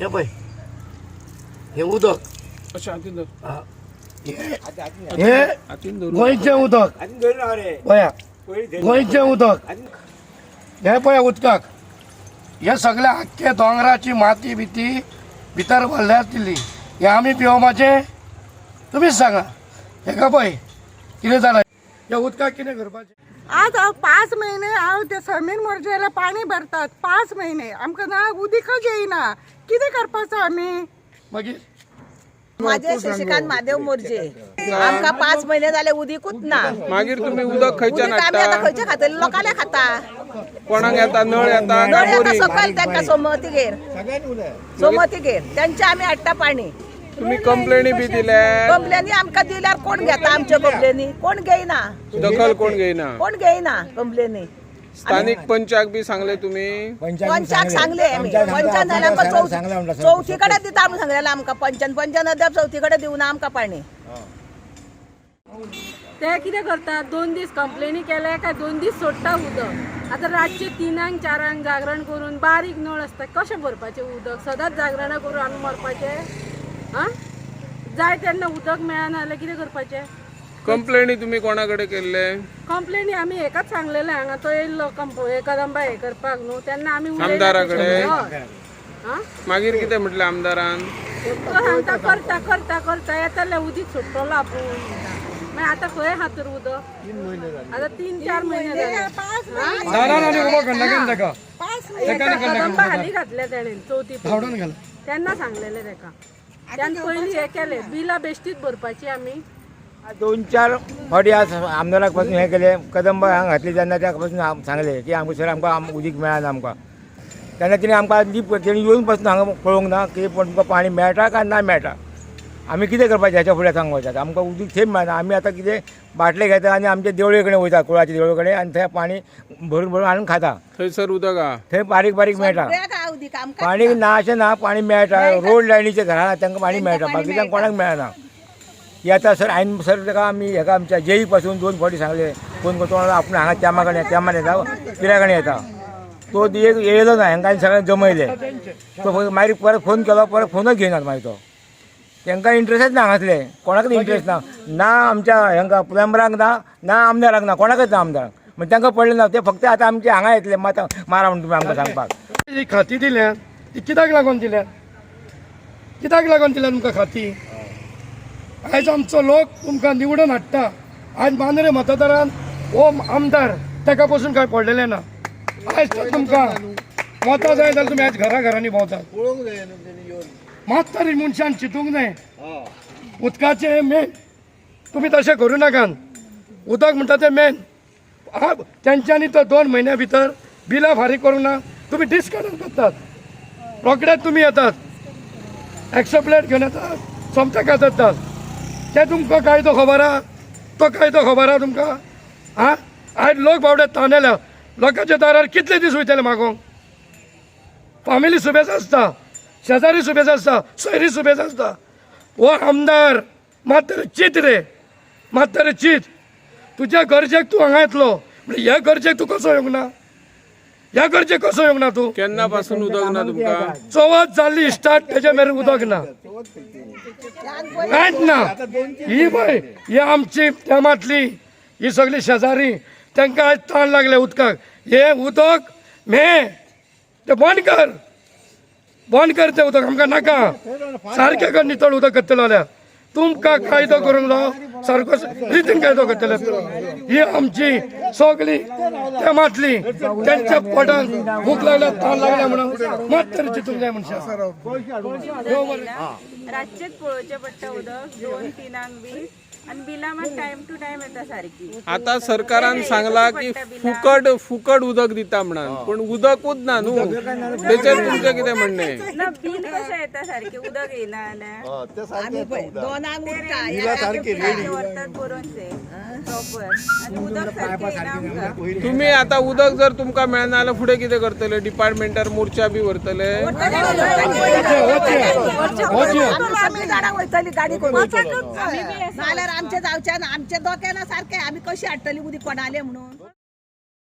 हे पळय, हे उदक. अशें हातीन धर. हा. हे हातीन धरून. गोंयचें उदक पळया, गोंयचें उदक हे पळय. उदकाक हे सगळे आख्खे दोंगराची माती बिती भितर भरल्या आसतली. हे आमी पिवपाचें? तुमीच सांगा. हेका पळय कितें जालां. ह्या उदकाक कितें करपाचें? आज हांव 5 म्हयने हांव ते समीर मोर्जेला पाणी भरतात. 5 म्हयने आमकां ना उदीकच येयना. कितें करपाचो आमी? मागीर माझे शशिकांत महादेव मोर्जे. आमकां 5 म्हयने जाले उदीकूच ना. मागीर तुमी उदक खंयच्यान उदीक आमी आतां हाडटा? खंयचे खातले? लोकांले खाता. कोणाक येता? नळ येता? नळ येता बोरींग? सकयल तांकां, सोमतीगेर, सोमतीगेर त्यांचे आमी हाडटा पाणी. तुमी कंप्लेनी बी दिल्या? कंप्लेनी आमकां दिल्यार कोण घेता आमच्यो कंप्लेनी? कोण घेयना. दखल कोण घेयना. कोण घेयना कंप्लेनी. स्थानिक पंचाक बी सांगले तुमी? पंचाक सांगले आमी. पंचान जाल्यार आमकां चवथी कडेन दिता म्हणून सांगलेलें आमकां पंचान. पंचान अद्याप चवथी कडेन दिवना आमकां पाणी. ते कितें करतात, 2 दीस कंप्लेनी केले काय 2 दीस सोडटा उदक. आतां रातचे 3ांक 4ांक जागरण करून, बारीक नळ आसता, कशें भरपाचें उदक? सदांच जागरणां करून आमी मरपाचें? आं, जाय तेन्ना उदक मेळना जाल्यार कितें करपाचें? कंप्लेनी तुमी कोणा कडेन केल्ले? कंप्लेनी आमी हेकाच सांगलेलें. हांगा तो येयल्लो कंप हे कदंबा हे करपाक न्हू, तेन्ना आमी उलयले. आमदारा कडेन? हय. आं. मागीर कितें म्हटलें आमदारान? तो सांगता करता करता करता, येतलें उदीक सोडटलो आपूण म्हणटा. मागीर आतां खंय आहा तर उदक? आतां 3-4 म्हयने जाले. दारान आनी उबो करनाका ताका. कदंबा हाली घातल्या तेणेन चवथी पयलीं. धांवडून घाल. तेन्ना सांगलेलें तेका. त्यान पयलीं हें केलें, बिलां बेश्टीच भरपाची आमी. 2-4 फावटी आज आमदाराक पासून हें केलें. कदंब हांगा घातली तेन्ना त्या पासून सांगलें की आमकां सर, आमकां उदीक मेळना आमकां. तेन्ना तेणी आमकां दीप तेणी येवन पासून हांगा पळोवंक ना की पण तुमकां पाणी मेळटा काय ना मेळटा. आमी कितें करपाचें ह्याच्या फुडें सांगपाचें? आमकां उदीक थंय मेळना. आमी आतां कितें बाटले घेता आनी आमच्या देवळे कडेन वयता, कुळाच्या देवळे कडेन, आनी थंय पाणी भरून भरून हाडून खाता. थंयसर उदक आहा? थंय बारीक बारीक मेळटा. सगळ्याक आहा उदीक, आमकां पाणी ना अशें ना, पाणी मेळटा. रोड लायनीच्या घरां तांकां पाणी मेळटा, बाकीच्यांक कोणाक मेळना. ही आतां सर हांवें सर ताका आमी हेका आमच्या जेई पासून 2 फावटी सांगले. फोन करतो आपूण हांगा त्यामा कडेन, त्यामान येता, पिरा कडेन येता. तो एक येयलो ना. हांकां सगळें जमयले. तो फक्त मागीर परत फोन केलो, परत फोनच घेयनात. मागीर तो तांकां इंट्रस्टच ना. हांगासले कोणाकच इंट्रस्ट ना. ना आमच्या हांकां प्लंबरांक ना, ना आमदारांक ना, कोणाकच ना आमदारांक. म्हणजे तांकां पडलें ना. ते फक्त आतां आमचे हांगा येतले मात मारा म्हणून तुमी आमकां सांगपाक. ही खाती दिल्या ती कित्याक लागून दिल्या? कित्याक लागून दिल्या तुमकां खाती? आयज आमचो लोक तुमकां निवडून हाडटा. आयज मांद्रे मतदारान हो आमदार ताका पसून कांय पडलेलें ना. आयज तर तुमकां मतां जाय जाल्यार तुमी आयज घरा घरांनी भोंवतात. मात तरी मनशान चिंतूंक जाय. उदकाचें मेन तुमी तशें करूं नाकात. उदक म्हणटा तें मेन. तेंच्यांनी तर 2 म्हयन्या भितर बिलां फारीक करूंक ना. तुमी डिस्कनेक्ट करतात. रोखडेच तुमी येतात, एक्सो प्लेट घेवन येतात, सोमते कातरतात. ते तुमकां कायदो खबर आहा? तो कायदो खबर आहा तुमकां? आं, आयज लोक बावडे तानेल्या लोकांच्या दारार कितले दीस वयतले मागोंक? फामिली सुबेज आसता, शेजारी सुबेज आसता, सोयरी सुबेज आसता. हो आमदार मात तर चीत रे, मात तर चीत. तुज्या गरजेक तूं हांगा येतलो, म्हणजे ह्या गरजेक तूं कसो येवंक ना? ह्या गरजेक कसो येवंक ना तूं? केन्ना पासून उदक ना तुमकां? चवथ जाल्ली स्टार्ट तेच्या मेरेन उदक ना, कांयच ना. ही पळय, ही आमची तेमांतली ही सगळी शेजारी, तांकां आयज ताण लागले उदकाक. हे उदक मे ते बंद कर, बंद कर तें उदक, आमकां नाका. सारकें कर, नितळ उदक करतलो जाल्यार तुमकां कायदो करूंक जावो सारको, रितीन कायदो करतले. ही आमची सगळी तेमांतली, तेंच्या पोटान भूक लागल्या, ताण लागल्या म्हणून मात तरी चितूंक जाय मनशान. रातचेच पळोवचें पडटा उदक 2-3ांक बी. आनी बिलां मात टायम टू टायम येता सारकी. आता सरकारान सांगला की फुकट फुकट उदक दिता म्हणान, पण उदकूच ना न्हू. तेचेर तुमचें कितें म्हणणें? ना, बील कशें येता सारकें उदक येयना जाल्यार? आमी पळय 2ांक उठता. व्हरतात बरोवन ते प्रॉपर आनी उदक सारकें येयना आमकां. तुम्ही आता उदक जर तुमकां मेळना जाल्यार फुडें कितें करतले? डिपार्टमेंटार मोर्चा बी व्हरतले? आमी जाणां वयतली गाडी करून, नाल्यार आमचे जावचे ना. आमचे दोके ना सारके. आमी कशी हाडटली उदीक कोणाले म्हणून?